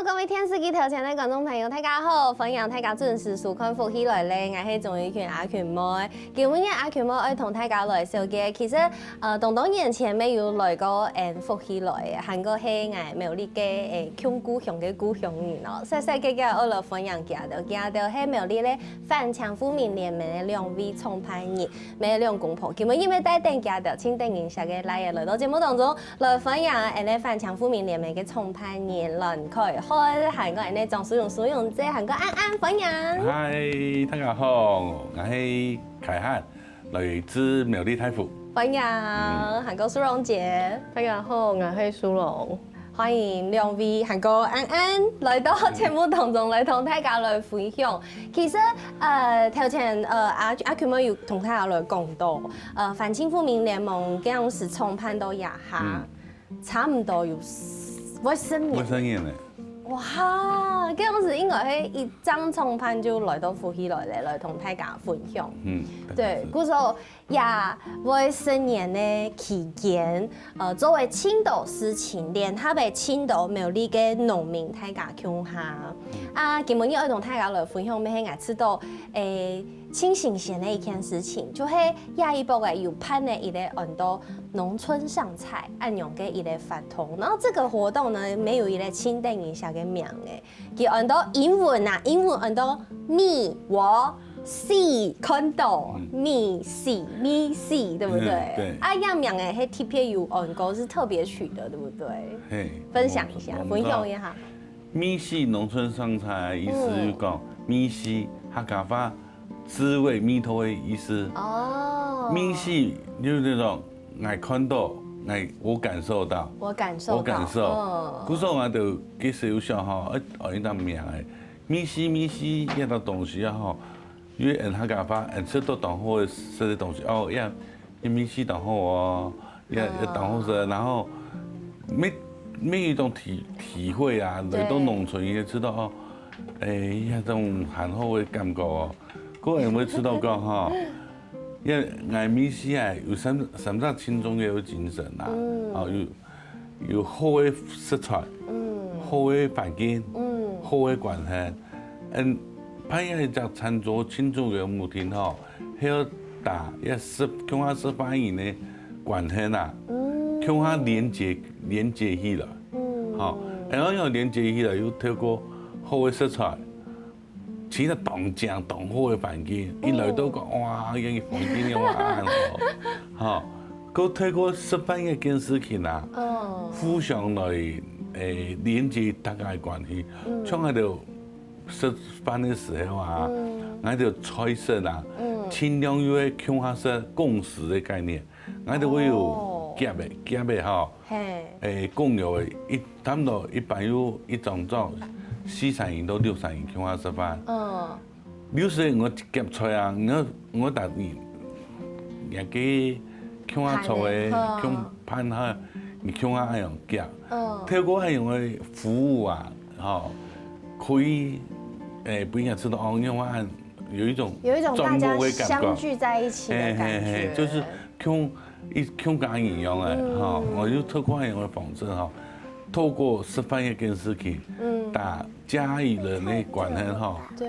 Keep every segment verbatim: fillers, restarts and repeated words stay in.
各位電視機頭前个觀眾朋友，大家好！歡迎大家準時收看《福氣來了》，𠊎係鍾怡群阿群妹。今晡日阿群妹愛同大家來紹介，其實，呃，當多年前乜有來過𠊎福氣來个，還過係𠊎苗栗个，誒，共故鄉个故鄉人哦。細細个个愛來歡迎佢兜，佢兜係苗栗个反清復明聯盟个兩位創辦人，乜兩公婆。今晡日乜帶等佢兜，盡得人惜个倈仔來到節目當中， 來歡迎𠊎俚反清復明聯盟个創辦人欒凱漢，還過𠊎俚張淑蓉淑蓉姐，還過安安，歡迎。嗨，大家好，𠊎係凱漢，來自苗栗大湖。歡迎，還過淑蓉姐。大家好，𠊎係淑蓉。歡迎兩位，還過安安來到節目當中來同大家來分享。其實，呃，頭前，呃，阿阿群妹有同大家來講到，呃，反清復明聯盟該央時創辦到這下， 差毋多有十，會十年。會十年了。哇，該央時應該係一正創辦就來到福氣來了，來同大家分享。嗯，對，故所也會十年个期間，呃，做个盡多事情，聯合个盡多苗栗个農民大家共下。啊，今晡日愛同大家來分享，乜係𠊎知道，誒， 盡新鮮个一件事情，就係這一駁仔有辦个一個安到農村上菜恁樣个一個活動。然後這個活動呢，乜有一個盡得人惜个名仔，佢安到英文啊，英文安到Me我see看到，Me see，Me see，對不對？啊，這名仔係特別有安過，是特別取的，對不對？嘿，分享一下，分享一下。Me see農村上菜个意思就講，Me see客家話 滋味、味道个意思。哦，Me see就是那種，𠊎看到，𠊎，我感受到，我感受到，我感受。故所𠊎就其實有想吼，誒，哦，這個名仔，Me see，Me see，這個東西啊吼，因為𠊎客家話，𠊎食到當好个食个東西，哦，也，也Me see當好哦。 也也當好食，然後乜乜一種體體會啊，來到農村也知道哦，誒，那種很好个感覺哦。個人會知道講吼，也𠊎Me see啊，有三三隻盡重要个精神啊，哦，有有好个食材，好个環境，好个關係，嗯，辦一隻餐桌盡重要个目的吼， 係愛搭這食共下食飯人个關係啊，共下連結連結起來。吼，然後愛連結起來，又透過好个食材，請到當靚當好个環境，一來到講哇，這個環境又恁好，吼，過透過食飯這件事情啊，互相來誒連結大家个關係，像該兜 食飯个時候啊，𠊎兜菜色啊，盡量有个共下食共識个概念，𠊎兜會有夾个夾个吼，誒，共有个一差毋多一般有一張桌，四儕人到六儕人共下食飯。有時𠊎一夾菜啊，𠊎𠊎逐人，人个共下坐个共盤哈，你共下恁樣夾，透過恁樣个服務啊，吼， 可以，誒，分人知道哦，因為有一種有一種大家相聚在一起的感覺，就是像一像家人一樣誒，哈，𠊎就透過恁樣个方式哈，透過食飯這件事情，嗯，搭家人个關係哈，對，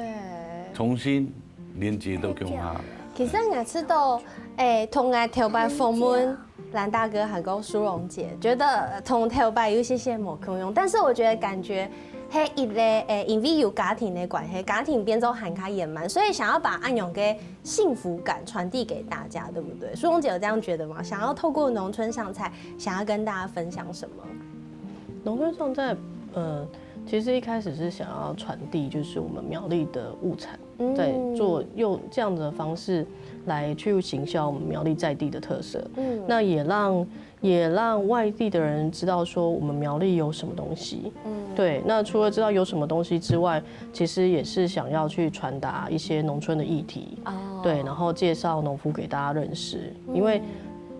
重新連結到共下。其實𠊎知道，誒，同𠊎頭擺訪問 蘭大哥還有淑蓉姐，覺得同頭擺有些些無共樣，但是我覺得感覺係一個，誒，因為有家庭的關係，家庭變做還較圓滿，所以想要把恁樣个幸福感傳遞給大家，對不對？淑蓉姐有這樣覺得嗎？想要透過農村上菜，想要跟大家分享什麼？農村上菜，呃，其實一開始是想要傳遞就是我們苗栗的物產，在做用這樣子的方式來去行銷我們苗栗在地的特色。嗯，那也讓也讓外地的人知道說我們苗栗有什麼東西。嗯，對，那除了知道有什麼東西之外，其實也是想要去傳達一些農村的議題。哦，對，然後介紹農夫給大家認識，因為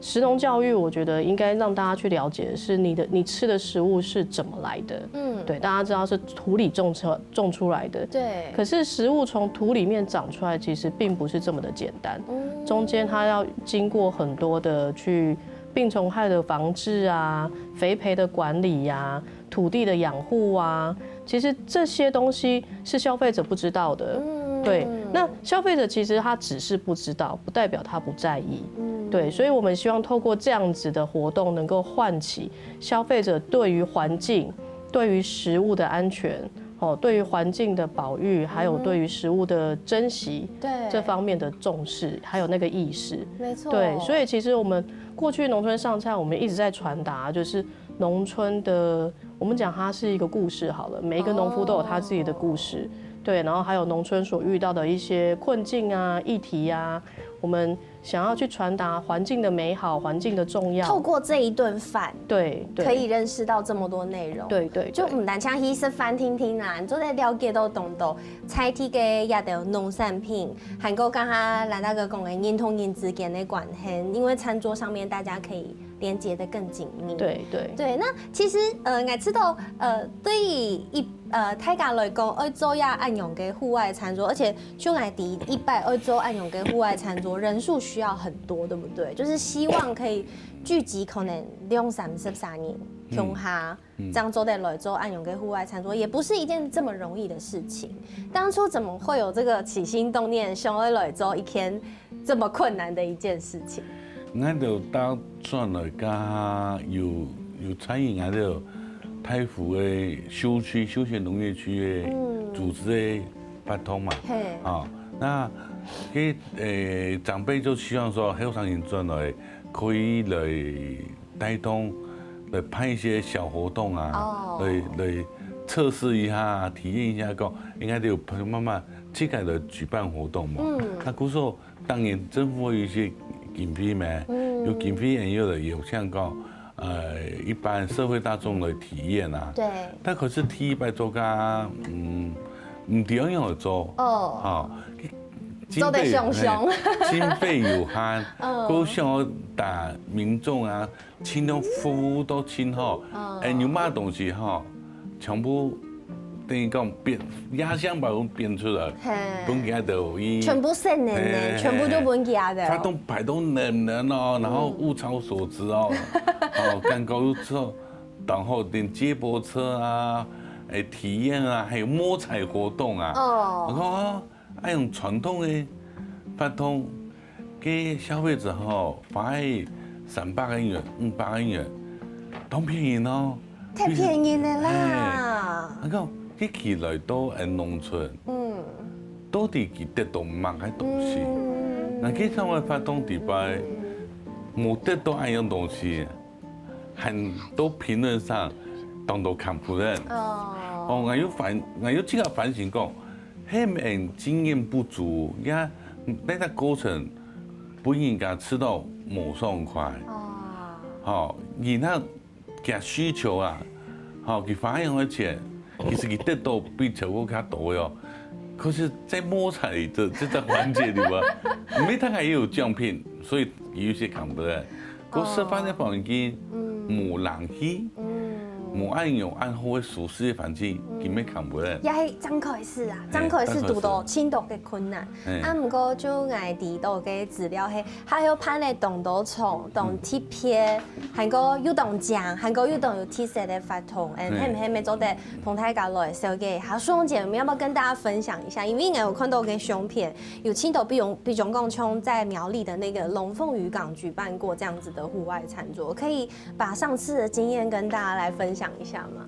食農教育，我覺得應該讓大家去了解的是你的你吃的食物是怎麼來的。嗯，對，大家知道是土裡種出種出來的。對，可是食物從土裡面長出來，其實並不是這麼的簡單。嗯，中間它要經過很多的去病蟲害的防治啊、肥培的管理呀、土地的養護啊，其实这些东西是消费者不知道的。嗯，对，那消费者其实他只是不知道，不代表他不在意。嗯，对，所以我们希望透过这样子的活动，能够唤起消费者对于环境、对于食物的安全，哦，对于环境的保育，还有对于食物的珍惜，对，这方面的重视，还有那个意识。没错，对，所以其实我们过去农村上菜，我们一直在传达，就是农村的，我们讲它是一个故事好了，每一个农夫都有他自己的故事，对，然后还有农村所遇到的一些困境啊、议题啊，我们想要去传达环境的美好、环境的重要。透过这一顿饭，对，对可以认识到这么多内容。对对，就毋單淨去食飯定定啦，你做得了解到當多在地个一兜農產品，還有剛剛蘭大哥講个人同人之間的關係，因為餐桌上面大家可以連接得更緊密。对对对，那其實呃，𠊎知道呃，對於一呃大家來講，愛做呀恁樣个戶外餐桌，而且像𠊎第一擺愛做恁樣个戶外餐桌，人數需要很多，對不對？就是希望可以聚集可能兩三十儕人，共下。 正做得來做恁樣个戶外餐桌，也不是一件這麼容易的事情。當初怎麼會有這個起心動念，想要來做一件這麼困難的一件事情？𠊎兜打轉來个有有參與𠊎兜大湖个休區休閒農業區个組織个活動嘛，嘿，啊，那个呃长輩就希望說後生人轉來可以來帶動來辦一些小活動啊，哦來來測試一下，體驗一下，講應該有朋友慢慢自家來舉辦活動嘛。嗯那故所當然政府有一些經費咩，嗯有經費也有的有像講，呃，一般社會大眾來體驗啊。對，但可是第一擺做个，嗯，毋知樣樣做，哦，哈，做得想想嘿，經費有限，嗯故想要打民眾啊，盡量服務到盡好，嗯哎，有麼東西哈，全部等於講變，壓箱寶變出來，嘿分佢兜去。全部省人呢，嘿全部就分佢兜。發動擺到冷冷哦，然後物超所值哦，哦，感覺又之後，然後連接駁車啊，哎，體驗啊，還有摸彩活動啊，哦我講啊，愛用傳統的發動，給消費者吼，花去三百个銀、五百个銀，當便宜哦。太便宜了啦。我講，一起來到俺農村，嗯，到底佢得到麼个東西？嗯那佢上个發動禮拜，無得到恁樣東西，很多評論上當多看不人。哦，哦，我有反，我有自家反省講，係毋係經驗不足，也那个過程，分人家吃到無爽快。哦，吼，人家佢需求啊，吼，佢花樣个錢，其實佢得到比頭過較多个哦。可是在摸彩這這个環節裡邊，每趟還有獎品，所以有一些看不人。个食飯个環境，無冷氣，無恁樣恁好个舒適个環境，佢乜看不人。也係正開始啊，正開始堵到盡多个困難。嘿啊，毋過就𠊎知到个資料係，還有辦了當多場、當特別，還過又當靚，還過又當有特色个活動，嗯，嘿係毋係做得同大家來紹介一下？上節目要不要跟大家分享一下？因為𠊎有看到个相片，有盡多比如比如講像在苗栗的那個龍鳳漁港舉辦過這樣子的戶外餐桌，可以把上次的經驗跟大家來分享一下嗎？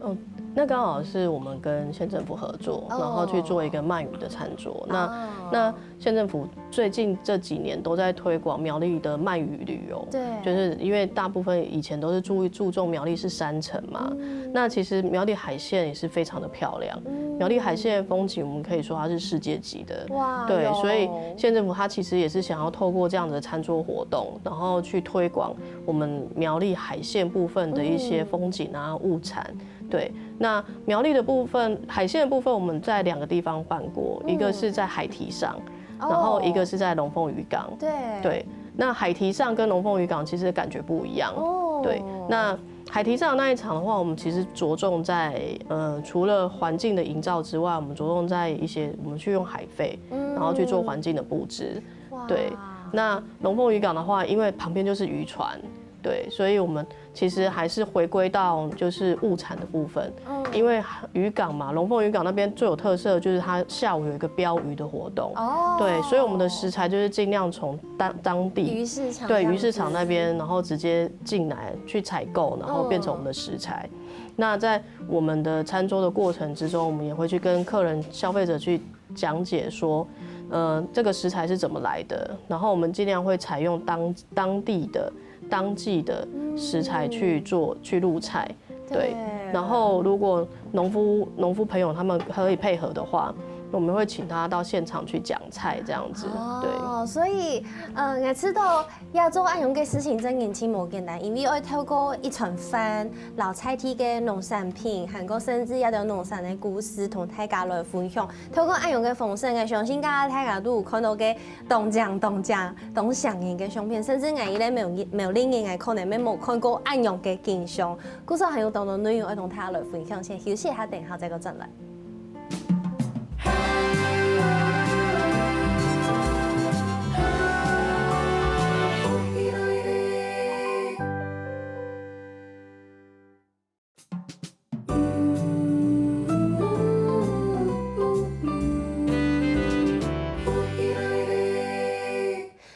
哦，那刚好是我们跟县政府合作，哦然后去做一个鳗鱼的餐桌。那、哦那县政府最近这几年都在推广苗栗的鳗鱼旅游，对就是因为大部分以前都是注注重苗栗是山城嘛，那其实苗栗海线也是非常的漂亮，苗栗海线的风景我们可以说它是世界级的，哇，对，有所以县政府它其实也是想要透过这样的餐桌活动，然后去推广我们苗栗海线部分的一些风景啊、物产。对，那苗栗的部分，海线的部分，我们在两个地方办过，一个是在海堤上，然后一个是在龙凤渔港。对对，那海堤上跟龙凤渔港其实感觉不一样。哦对，那海堤上那一场的话，我们其实着重在呃，除了环境的营造之外，我们着重在一些我们去用海废，然后去做环境的布置。哇对，那龙凤渔港的话，因为旁边就是渔船，对，所以我们其实还是回归到就是物产的部分，因为渔港嘛，龙凤渔港那边最有特色的就是它下午有一个标鱼的活动，哦，对，所以我们的食材就是尽量从当当地鱼市场对鱼这样子市场那边，然后直接进来去采购，然后变成我们的食材。那在我们的餐桌的过程之中，我们也会去跟客人、消费者去讲解说，呃，这个食材是怎么来的，然后我们尽量会采用当当地的、当季的食材去做、去入菜。对，然后如果农夫农夫朋友他们可以配合的话，我们会请他到现场去讲菜这样子。对。哦，所以呃，𠊎知道要做恁樣个事情真个真無簡單，因為愛透過一餐飯、老在地个農產品，還過甚至一條農產个故事，同大家來分享。透過恁樣个方式，𠊎相信大家大家都有看到个當靚、當靚、當想念个相片，甚至𠊎一个苗栗苗栗人，𠊎可能也無看過恁樣个景象。故所還有當多內容愛同大家來分享，先休息一下，等一下再過轉來。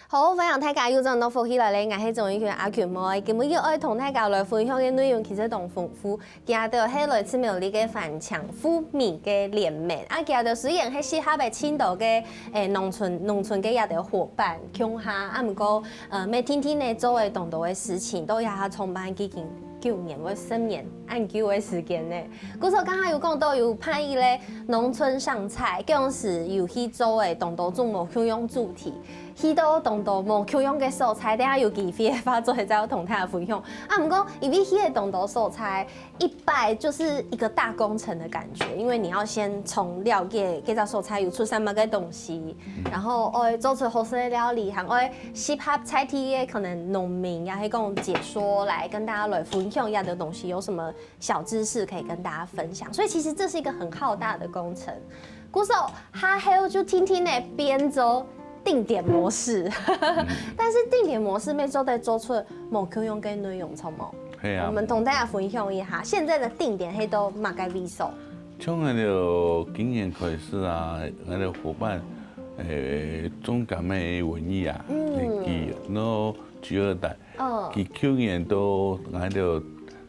好，歡迎大家又轉到福氣來了，𠊎係鍾意權阿權妹。今日又愛同大家來分享个內容其實當豐富，佢兜係來自苗栗个番青富美个聯盟。啊，佢兜雖然係適合个盡多个，誒，農村農村个這兜伙伴共下，啊，毋過，呃，每天天呢做个當多个事情，都也創辦已經九年或十年，恁久个時間呢。故所剛剛有講到有辦一个農村賞菜，該時有去做个當多種無共樣主題。 去到當多無共樣个所在，等下有機會个話，做得再同大家分享。啊，毋過因為去个當多所在，一擺就是一個大工程的感覺，因為你要先從了解這隻所在有出產麼个東西，然後愛做出好食个料理，還愛適合在地个可能農民，也係講解說來跟大家來分享一下的東西，有什麼小知識可以跟大家分享。所以其實這是一個很浩大的工程。故所 下後就定定个變做定點模式。但是定點模式乜做得做出無共樣个內容，著無？係啊。我們同大家分享一下，現在的定點係到麼个位所？從𠊎兜今年開始啊，𠊎兜伙伴，誒，中間个文藝啊，嗯佢，然後第二代，嗯，佢舊年到𠊎兜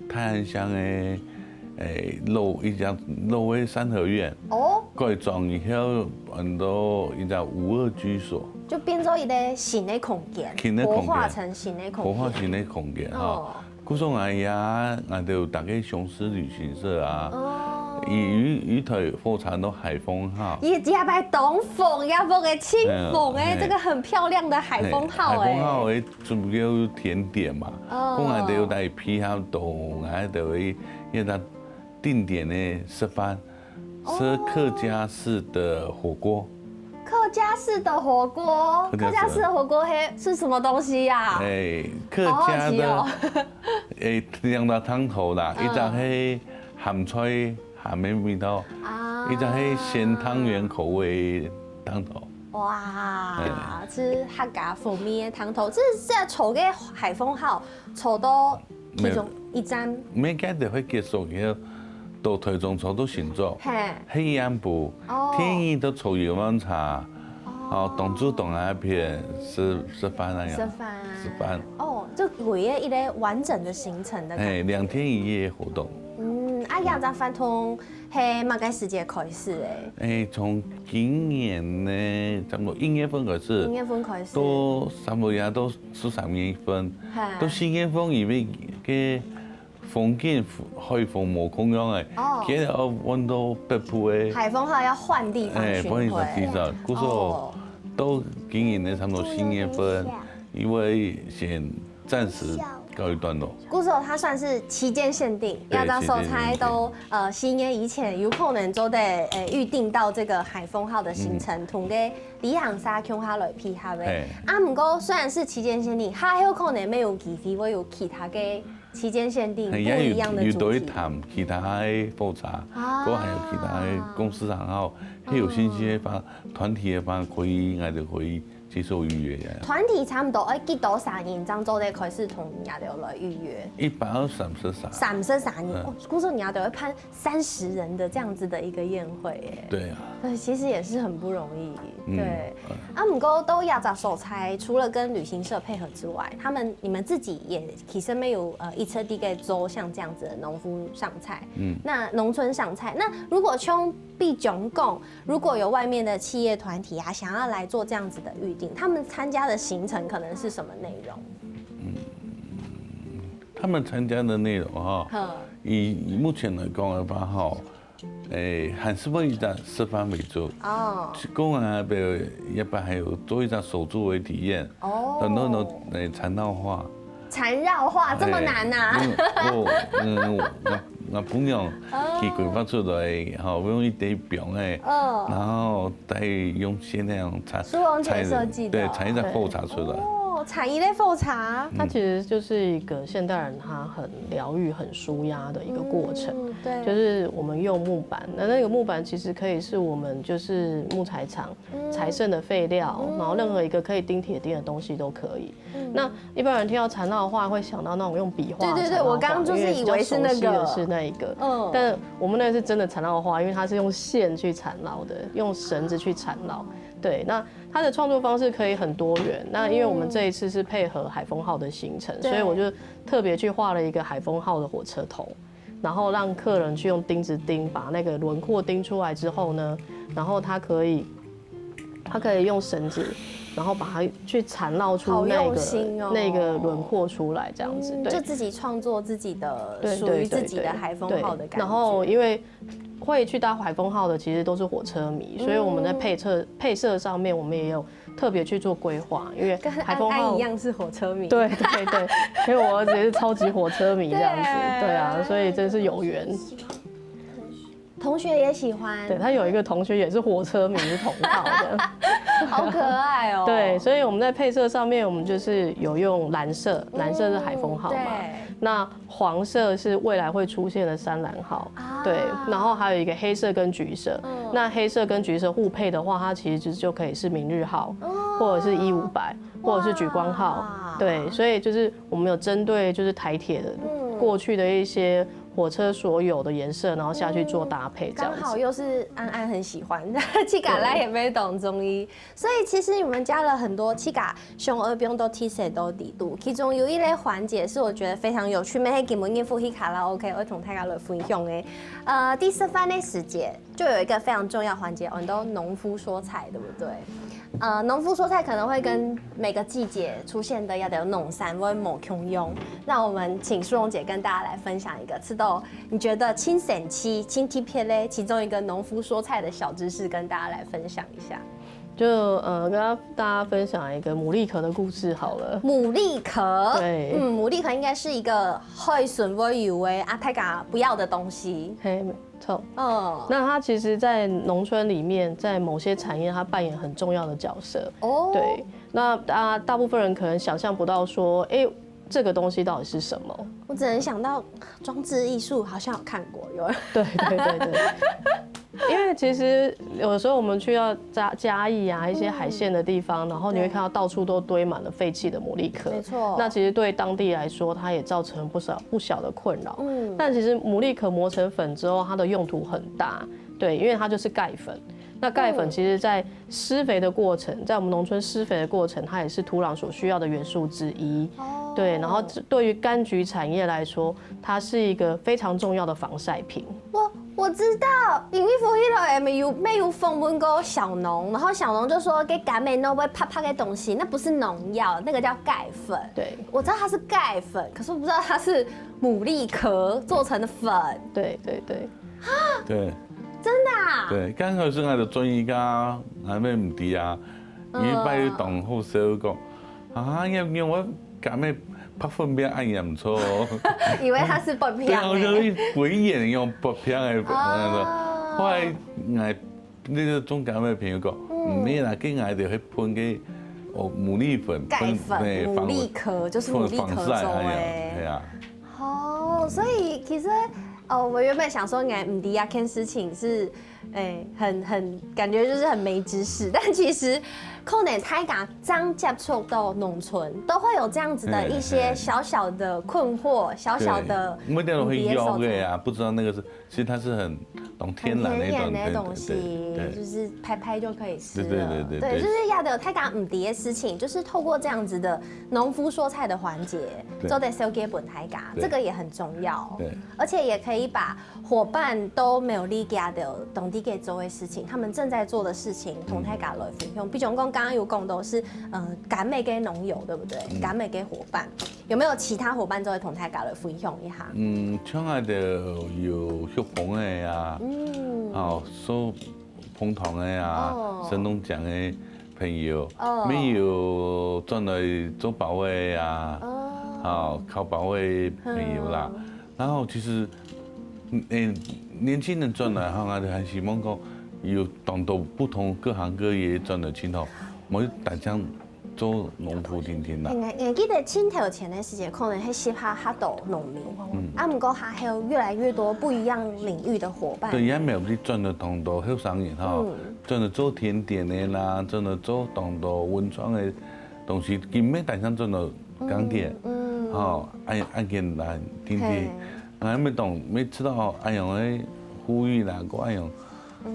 大安鄉个，誒，老一隻老个三合院，哦，改裝以後，安到一隻無二居所，就變做一個新的空間，新的空間活化成新的空間。活化新的空間哈。哦，故所𠊎呀，𠊎兜大家雄獅旅行社啊，哦，佢有有台火車到海豐號，佢這擺當紅，也紅个清紅哎，嗯這個很漂亮的海豐號海豐號哎，个主要甜點嘛，哦講𠊎兜有帶配合到，𠊎兜个一隻定點个示範，是客家式的火鍋。客家式的火鍋，客家式客家式的火鍋係是什麼東西呀？哎，客好好家的，奇哦。哎，兩大湯頭啦，嗯一隻係鹹菜鹹个味道，啊一隻係鹹湯圓口味湯頭。哇哎，這客家風味的湯頭，這是在坐个海豐號，坐到其中一站。每個都會結束以後，到台中坐到新竹，嘿，黑暗部，哦天一都坐遊覽車，哦，東珠東那片吃吃飯那樣，吃飯。吃飯。哦，就唯一一個完整的行程的感覺。哎，兩天一夜活動。嗯，啊，這隻活動係麼个時節開始的？哎，從今年呢，差不多一月份開始，一月份開始。到差不多也到十三月份，嘿到四月份，因為个風景海風無共樣哎，哦佢要換到北部个，海豐號要換地方哎，巡換一個地迴。方，故所哦，到今年的差不多四月份，因為先暫時告一段落。故所它算是期間限定，對要到所在期間限定都呃四月以前有可能做得呃預定到這個海豐號的行程，同个旅行社共下來配合的。嘿啊，毋過雖然是期間限定，它還有可能沒有機會會有其他个期間限定不哎，也有一樣的有都會主題。談其他个火車，啊過還有其他个公司行號，還有興趣个話，團體个話可以，𠊎就可以接受预约呀。团体差不多要几多少人，正做得开始同你兜来预约？一百二三十三。三十三人，嗯。哦，故所你兜要办三十人的这样子的一个宴会耶。对啊。对，其实也是很不容易。嗯，对。嗯。啊，不过到这个所在，除了跟旅行社配合之外，他们，你们自己也其实没有，呃，一车地给做像这样子的农夫上菜。嗯。那农村上菜，那如果像比讲讲，如果有外面的企业团体啊，想要来做这样子的预定，他们参加的行程可能是什么内容？嗯，他们参加的内容哈，哼。以，以目前来讲的话哈，诶，还是以一个示范为主。哦。公园那边也把还有做一个手作的体验，哦。很多人都，诶，缠绕画。缠绕画这么难啊？哎，因为我，嗯，我，我，我朋友去规划出来，哦。吼，我用一堆饼诶，哦。然后再用线那样缠，苏荣姐设计的。对，缠一个火柴出来。哦，缠一个火柴。它其实就是一个现代人他很疗愈、很舒压的一个过程。嗯，对。就是我们用木板，那那个木板其实可以是我们就是木材厂，嗯。材剩的废料，嗯。然后任何一个可以钉铁钉的东西都可以。嗯。那一般人听到缠绕画会想到那种用笔画的缠绕画，对对对，我刚刚就是以为是那个。因为比较熟悉的是那一个。嗯。但我们那是真的缠绕画，因为它是用线去缠绕的，用绳子去缠绕。对，那它的创作方式可以很多元。那因为我们这一次是配合海丰号的行程，对。所以我就特别去画了一个海丰号的火车头，然后让客人去用钉子钉把那个轮廓钉出来之后呢，然后它可以，它可以用绳子，然后把它去缠绕出那个，好用心哦。那个轮廓出来，这样子。嗯，对。就自己创作自己的，对，属于自己的，对，对，海丰号的感觉。对。然后因为会去搭海丰号的其实都是火车迷，所以我们在配色，嗯。配色上面我们也有特别去做规划，因为跟海丰号安安一样是火车迷。对，对，对，因为我儿子也是超级火车迷这样子，对。对啊，所以真是有缘。同学也喜欢。对，他有一个同学也是火车迷同好的。好可爱哦。对，所以我们在配色上面，我们就是有用蓝色，蓝色是海丰号嘛。嗯，对。那黄色是未来会出现的三蓝号，啊。对，然后还有一个黑色跟橘色。嗯。那黑色跟橘色互配的话，它其实就，就可以是明日号，哦。或者是一五百，或者是莒光号。哇。对，所以就是我们有针对就是台铁的，嗯。过去的一些火车所有的颜色，然后下去做搭配这样子。刚好又是安安很喜欢，自家也非常中意。所以其实你们加了很多，自家上下枋都貼色都底肚，其中有一类环节是我觉得非常有趣，乜係今晡日福氣卡拉OK，我同大家來分享的。呃，第四番的時節，就有一个非常重要环节，很多农夫说菜，对不对？呃，农夫说菜可能会跟每个季节出现的一个农產會無共樣。那我们请苏荣姐跟大家来分享一个，吃到你觉得真神奇、真特别的其中一个农夫说菜的小知识，跟大家来分享一下。就，呃，跟大家分享一个牡蛎壳的故事好了。牡蛎壳？对。嗯，牡蛎壳应该是一个海脣會有的啊，大家不要的东西。嘿，没错。嗯。那它其实，在农村里面，在某些产业，它扮演很重要的角色。哦。对，那大，大部分人可能想象不到说，诶，这个东西到底是什么？我只能想到装置艺术，好像有看过，有。对，对，对，对。因为其实有的时候我们去到嘉，嘉义啊，一些海线的地方，嗯。然后你会看到到处都堆满了废弃的牡蛎壳。没错。那其实对当地来说，它也造成不少，不小的困扰。嗯。但其实牡蛎壳磨成粉之后，它的用途很大，对，因为它就是盖粉。那盖粉其实在施肥的过程，嗯。在我们农村施肥的过程，它也是土壤所需要的元素之一。哦。对，然后这，对于柑橘产业来说，它是一个非常重要的防晒品。我，我知道，因为福氣卡拉OK有，乜有访问过小农，然后小农就说，给柑仔弄會白白的东西，那不是农药，那个叫盖粉。对。我知道它是盖粉，可是我不知道它是牡蛎壳做成的粉。对，对，对。对。真的啊？对，刚开始我就专业个，还没毋知啊。嗯。有一擺當好笑講，啊，因為我感覺白粉變恁嚴重。以為它是薄片的。對啊，我就一鬼眼用薄片的，哦。那個，後來，哎，那個種柑仔朋友講，嗯。毋係啦，該𠊎就去噴个，哦，牡蛎粉，蓋粉，噴，哎，防，牡蛎殼，就是牡蛎殼做的。防，防曬，哎呀，對啊。哦，所以其實，哦，我原本想說，應該毋知這件事情是哎，很很感觉就是很没知识，但其实可能大家刚接触到农村，都会有这样子的一些小小的困惑、小小的对，没得人会要的啊，不知道那个是，其实它是很懂天然的一种，很天然的东西，对对对就是拍拍就可以吃了。对对对对对就是要的，大家唔知的事情，就是透过这样子的农夫说菜的环节，对做得紹介分大家，对这个也很重要。对而且也可以把伙伴都没有理解的当地给做的事情，他们正在做的事情，同大家来分享。比如讲，刚刚有讲到是，呃，甘美的农友，对不对？甘美的伙伴，有没有其他伙伴做得同大家来分享一下？嗯，像爱的有畜蜂的啊，嗯，哦，收蜂糖的啊哦，神农奖的朋友，哦没有转来做保卫啊，哦，好，考保卫朋友啦。然后其实，嗯，诶，年轻人转来哈，我就很希望讲有当多不同各行各业转来青岛，我就打算做农夫听听啦。我我记得青头前的时节，可能会适合很多农民，啊，不过还有越来越多不一样领域的伙伴。对，也没有去转了当多后生人哈，转了做甜点的啦，转了做当多文创的东西，佢没打算转到钢铁，嗯，哈，爱爱跟来听听嘿，俺没懂，没知道哎呀，哎，呼吁啦，个哎呀，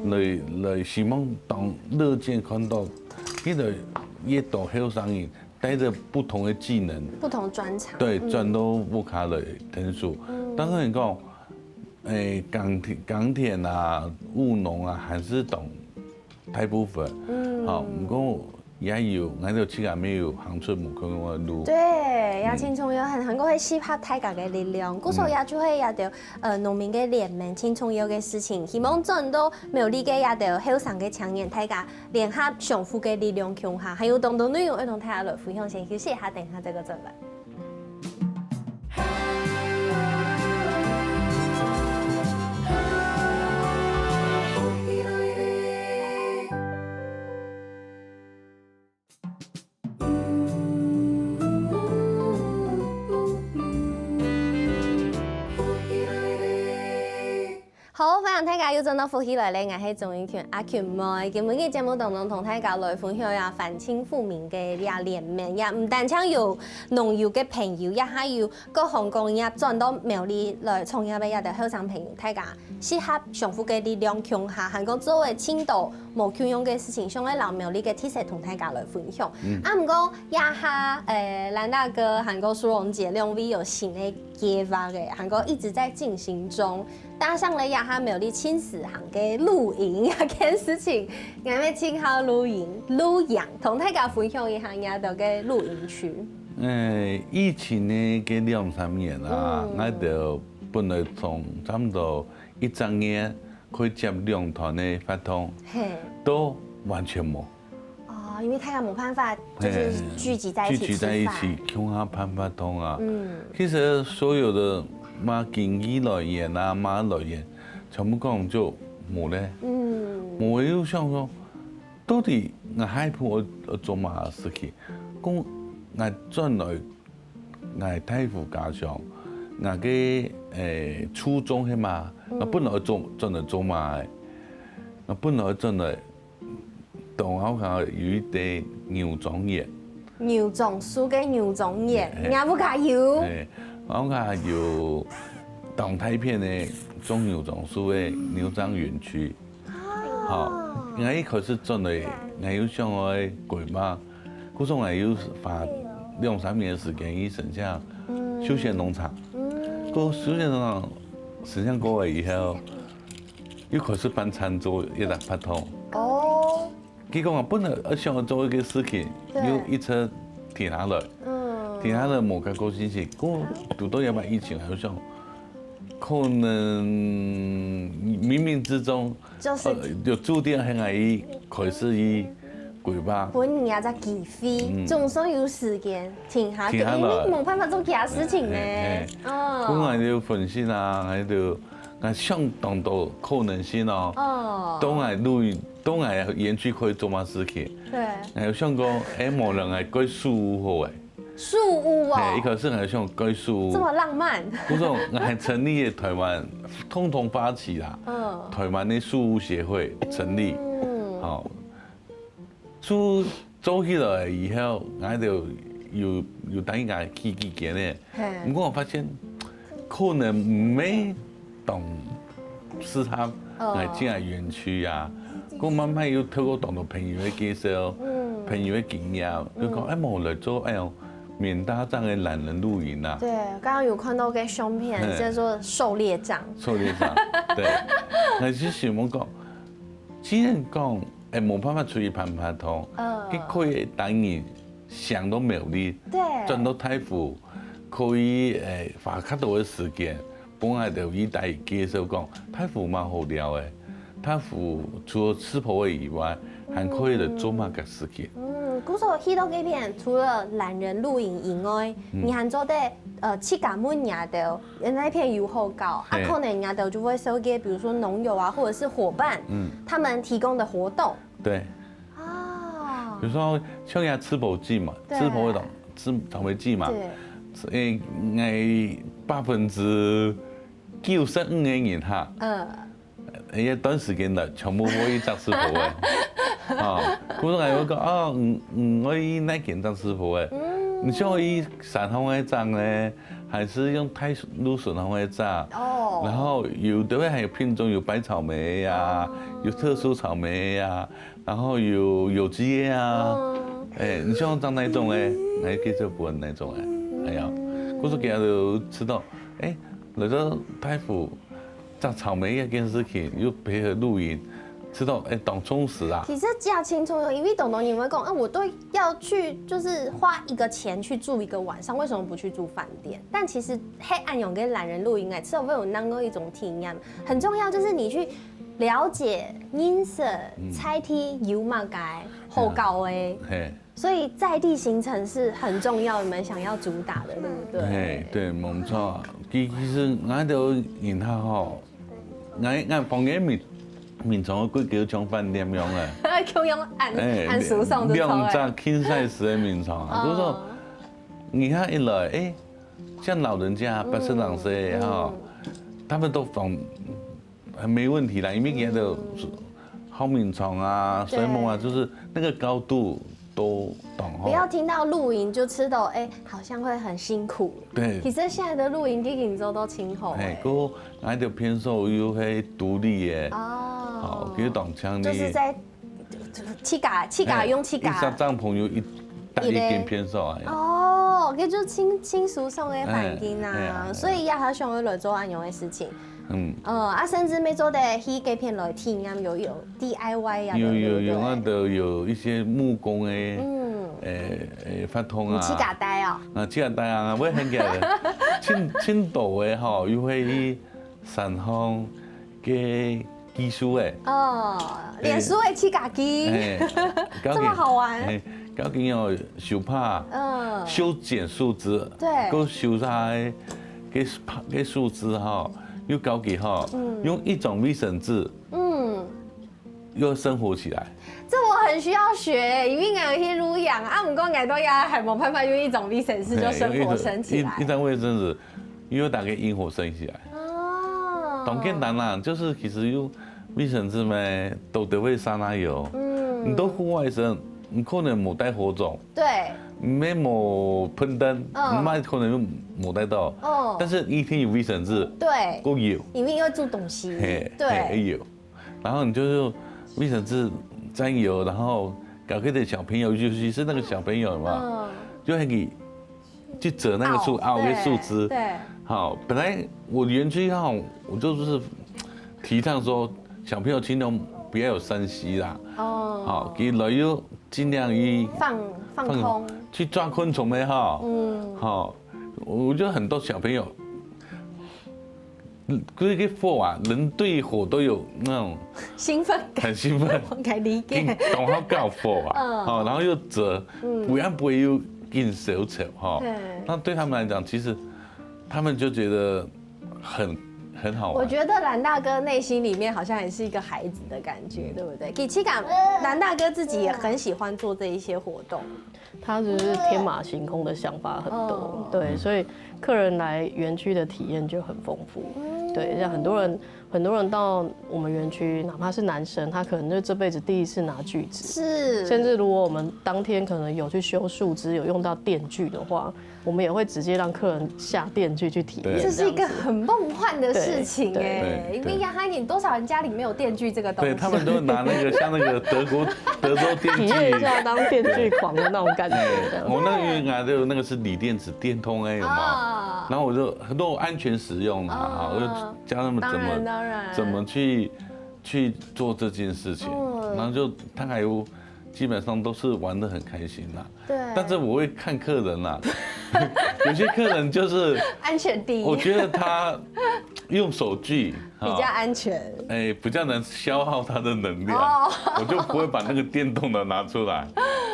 来来，希望当乐见看到，记得越多后生人带着不同的技能，不同专长。对，嗯转到屋下来读书。当然讲，诶，钢铁、钢铁啊、务农啊，还是懂大部分。嗯好，不过也有，俺就自家没有行出木工的路。对，也真重要，很很个会适合大家个力量。故所也就会也得呃农民个联盟，真重要个事情。希望转到苗栗个也得后生个青年，大家联合相互个力量共下，还有当多内容要同大家来分享，先休息一下，等一下再个转来。 好，歡迎大家又轉到福氣來了，𠊎係鍾玉群阿群妹。今晡日節目當中同大家來分享呀，反清復明个呀聯盟呀，毋單淨有農友个朋友，也還有各行各業轉到苗栗來創業个呀个後生朋友，大家適合相互个力量共下，還講做个青島無共樣个事情，想愛摎苗栗个特色同大家來分享。啊，毋過這下，誒，蘭大哥還過蘇榮姐兩位有新个計劃个，還過一直在進行中。 搭上了這下苗栗親子行个露營這件事情，𠊎乜盡好露營，露營，同大家分享一下𠊎兜个露營區。誒，疫情呢，該兩三年啊，𠊎兜本來從差毋多一隻月可以接兩團个活動，嘿，都完全無。 哦，因為大家無辦法，就是嘿，聚集在一起聚集在一吃飯。起，共下辦活動啊。嗯其實所有的嘛經濟來源啊，嘛來源，全部講就無咧。嗯無，𠊎又想說，到底𠊎下一步愛愛做麼个事情？講𠊎轉來𠊎大湖家鄉，𠊎个誒初衷係麼个？𠊎本來愛做轉來做麼个？𠊎本來愛轉來 當好看有一個牛莊園。牛樟樹个牛莊園，嘿𠊎屋下有。誒，𠊎屋下有當大片个種牛樟樹个牛樟園區。好，𠊎一開始轉來，𠊎有想愛規劃，故所𠊎有花兩三年个時間去申請休閒農場。過休閒農場申請過了以後，又開始辦餐桌一隻活動。哦，佢講啊，本來想要做一個事情，對又一直停下來，嗯，停下來無个過信息，過堵到這擺疫情，還有想，可能冥冥之中，就是呃，有注定係𠊎一開始一規劃。分你一隻機會，嗯總算有時間停下，停下來因為無辦法做其他事情呢嘿嘿。哦，講𠊎就分析啊，𠊎就𠊎想當多可能性哦。哦，當𠊎錄音，當𠊎園區可以做麼事情？對，𠊎有想過，誒，無論𠊎該樹好誒，樹屋哦，嘿，一開始還想蓋樹屋，這麼浪漫。不過，還成立了台灣，共同發起啦，嗯，台灣的樹屋協會成立，嗯，好，做做起來以後，𠊎就有有帶人去幾間呢。嘿，不過我發現，可能沒當適合來這个園區啊。過慢慢又透過當多朋友的介紹，嗯，朋友的經驗，就講，嗯，哎，無來做，哎喲，免大帳的懶人露營啊。對，剛剛有看到个相片，嘿，叫做狩獵帳。狩獵帳，對。那其實我講，既然講，哎，無辦法出去攀爬頭，嗯，佢可以帶人想到苗栗，對，轉到大湖，可以，哎，花較多的時間， 本來就一帶介紹講，大湖蠻好尞个，大湖除了食飽个以外，還可以來做麼个事情。嗯，故所去到該片，除了懶人露營以外，嗯，你還做得呃自家問人家，那片有好搞，啊，嘿，可能人家就會紹介，比如說農友啊，或者是夥伴，嗯，他們提供的活動。對，啊，比如說像人家吃播季嘛，對，吃播活動，吃草莓季嘛，對，誒，誒，百分之九十五个人哈，嗯，一段時間了，全部會去摘食譜个。啊，古時還有个啊，嗯嗯，我去哪間摘食譜个？你像去山上个摘呢，還是用大路順上个摘？哦，然後有的還有品種，有白草莓呀，有特殊草莓呀，然後有有機个啊。哎，你像摘哪種个？哪个就不問哪種个？哎呀，古時佢就知道，哎，來到大湖 摘草莓這件事情又配合露營，知道，哎，當充實啊。其實真輕鬆，因為當多人會講，啊，我都要去，就是花一個錢去住一個晚上，為什麼不去住飯店？但其實，嘿，恁樣个懶人露營，哎，至少會有恁樣一種體驗。很重要就是你去了解、認識在地有麼个好搞个。嘿， 所以在地行程是很重要，你們想要主打的，對不對？嘿，對，無錯。其其實𠊎兜人客吼，𠊎𠊎房間眠眠床个規格像飯店樣个，共樣恁哎，恁舒爽就著了。兩隻king size个眠床啊，哦，就是說，人客一來，哎，像老人家八十零歲哈，他們都放 很沒問題啦，因為佢个好眠床啊、睡夢啊，就是那個高度都當好。不要聽到露營就知道，哎，好像會很辛苦。對。其實現在的露營已經做到盡好了。哎，過𠊎个便所又係獨立个，哦，好，佢當強的。就是在自家自家用自家。一張帳篷有一搭一間便所啊。哦，這就輕輕鬆鬆个環境啊，哎，哎呀，所以也好想要來做恁樣个事情。 嗯，啊，甚至乜做得去該片來體驗，有有DIY啊，有有有，對不對？𠊎兜有一些木工个，嗯，誒誒，活動啊，你自家帶哦？啊，自家帶啊，𠊎很个，盡盡多个吼，又會去山上个技術个，哦，臉書个自家技，哎，這麼好玩，哎，搞緊哦，手帕，嗯，修剪樹枝，對，夠修下个。 个个樹枝哈，又高級哈，用一種衛生紙，嗯，又生活起來。這我很需要學，因為𠊎有去露營啊，毋過𠊎到這還無辦法用一種衛生紙就生活生起來。一一張衛生紙，又打个螢火生起來。哦，當簡單啦，就是其實用衛生紙咩，都都會撒那油。嗯，你到戶外生，你可能無帶火種，對，沒無噴燈，嗯，你可能又無帶到，哦，但是一定有衛生紙，對，夠有，因為要煮東西，嘿，對，嘿，有。然後你就用衛生紙沾油，然後搞給點小朋友，尤其是那個小朋友嘛，嗯，就很給去折那個樹，拗那個樹枝，對，好，本來我園區哈，我就是提倡說小朋友盡量不要有三C啦，哦，好，給老友 盡量去放放空，去抓昆蟲个哈。嗯，好，我觉得很多小朋友，嗯，这个火啊，人对火都有那种興奮感，很興奮，我可以理解。緊趕快搞火啊，嗯，好，然後又折，嗯，不然不會又緊手手哈。對，那對他們來講，其實他們就覺得很很好玩。我觉得蓝大哥内心里面好像也是一个孩子的感觉，对不对？其实感蓝大哥自己也很喜欢做这一些活动。他就是天马行空的想法很多，哦对，所以客人来园区的体验就很丰富。对，像很多人，很多人到我们园区，哪怕是男生，他可能就这辈子第一次拿锯子，是，甚至如果我们当天可能有去修树枝，有用到电锯的话，我们也会直接让客人下电锯去体验。对这是一个很梦幻的事情哎、对对因为杨海你多少人家里没有电锯这个东西？对，他们都拿那个像那个德国德州电体验一锯。下当电锯狂的那种感觉，这样。我那因为俺的那个是锂电池电动哎有吗？啊，然后我就都安全使用啊，啊我就教他们怎当然么当然，怎么去去做这件事情，嗯然后就他还有基本上都是玩得很开心啦。对，但是我会看客人啦，有些客人就是安全第一，我觉得他用手锯比较安全。哎，比较能消耗他的能量，哦我就不会把那个电动的拿出来，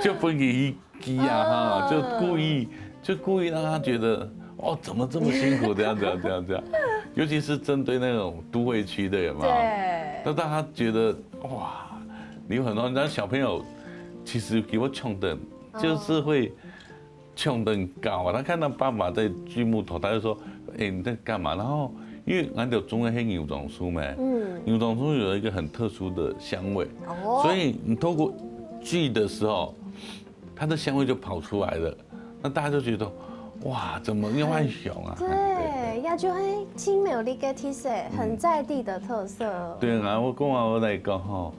就分给一机啊哈，哦就故意就故意让他觉得哦，怎么这么辛苦，这样这样这样这样，尤其是针对那种都会区的有没有？对，那让他觉得哇，你有很多，然后小朋友其实给我穷的，就是会穷的高啊。他看到爸爸在锯木头，他就说：“哎、你在干嘛？”然后因为俺就种的是牛樟树嘛，嗯，牛樟树有一个很特殊的香味，哦，所以你透过锯的时候，它的香味就跑出来了。那大家就觉得，哇，怎么又摎熊啊？对，也就係盡美麗个特色，很在地的特色。对啊，我讲啊，我来讲吼，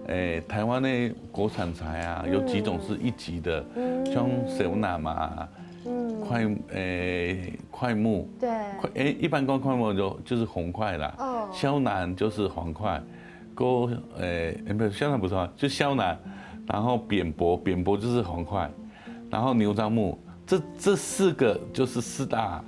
诶，台湾的国产材啊，有几种是一级的，嗯像小南嘛，嗯，快诶快木，对，快诶，一般讲快木就就是红块啦，哦小南就是黄块，过诶，诶不是小南不是黄，就小南，然后扁柏，扁柏就是黄块，然后牛樟木，这这四个就是四大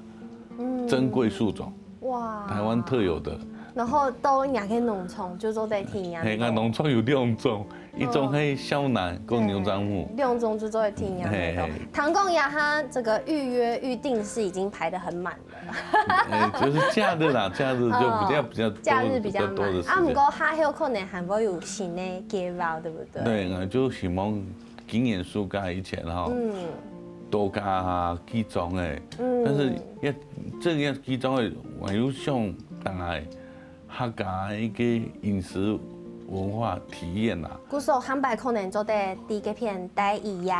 嗯珍贵树种，哇台湾特有的。然後到若个農場就做得體驗到。嘿，那農場有兩種，一種係小南跟牛樟木，兩種就做得體驗到嘿嘿。聽講這下這個預約預定是已經排得很滿了。哎，就是假日啦，假日就比较比较多假日比較滿比較多的時間。啊，毋過下後可能還會有新的計劃，對不對？对，我就希望今年暑假以前哈，嗯，多加啊寄種哎，嗯但是也这个寄種哎，我又想当然客家一个饮食文化体验啦。故所下擺可能做得在該片待一夜，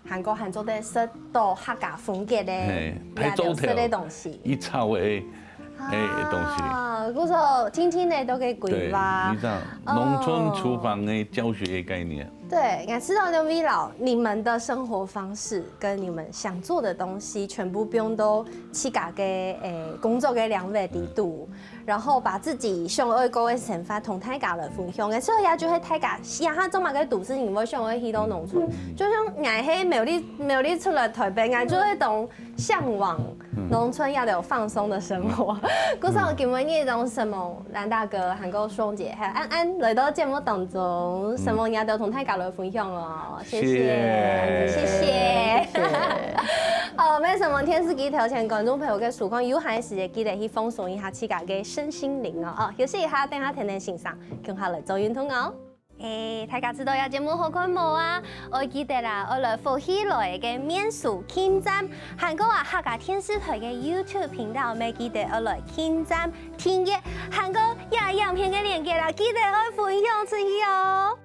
還過還做得食到客家風格的嘿，也台州有食的東西。一炒的，哎，東西。啊，故所聽聽呢都可以对，規劃你。知道哦农村厨房的教学的概念。對，我知道兩位老，你們的生活方式跟你們想做的東西，全部放到自家个誒工作个領域裡肚，然後把自己想愛過的生活同大家來分享。所以也就係大家，這下做麼个都市人會想愛去到農村，就像𠊎係苗栗苗栗出來台北，𠊎就會當嚮往農村也有放鬆的生活。故所今晡日當承蒙藍大哥、還過雙姐，還有安安來到節目當中，承蒙你兜同大家來分享哦，謝謝，謝謝。好，無承蒙電視機頭前觀眾朋友个收看，有閒時節記得去放鬆一下自家个身心靈哦。哦，休息一下，等下天天欣賞，共下來做運動哦。誒，大家知道這節目好看無啊？愛記得啦，愛來福氣來个面書訂閱，還過啊客家電視台个YouTube頻道，乜記得愛來訂閱訂閱，還過這影片个連結啦，記得愛分享出去哦。